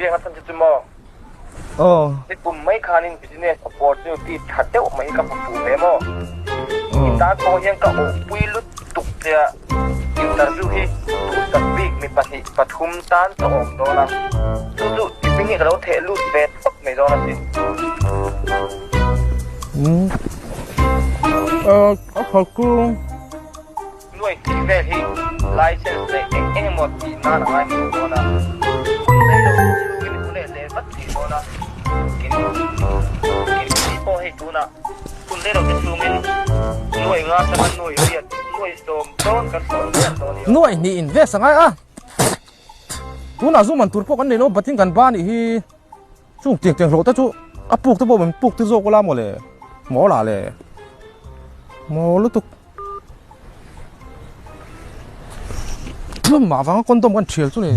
biak na chhan che chu maw? Aw. Nikum mai khanin business opportunity tha deuh mai hi ka hmu fuh ve maw? I tan pawh hian ka awhpui lutuk che a, interview hi duhsak bik mi pahnih pathum tan ka awm dawn a, chu chu i hming hi ka lo theh lut ve tawp mai dawn asin. Umm. Aw, a khat chu. Nuai tih vel hi license leh eng eng emaw tih nan a ngai hmuh dawn a, hun rei lo chu chhungin hun leh leh vat thei dawn a, kin kin pawh hei tunah hun rei lo te chhungin nuai nga atanga nuai riat nuai 10 dawn kan sawn riat dawn i awm. Nuai hnih invest a ngai a, tunah zu man tur pawh kan nei lo batin kan ba nih hi chung tiang tiang hlawh te chu a puk te pawh min puk te zawk ula maw le maw lah le maw lutuk. Mah vanga condom kan thial chu ni.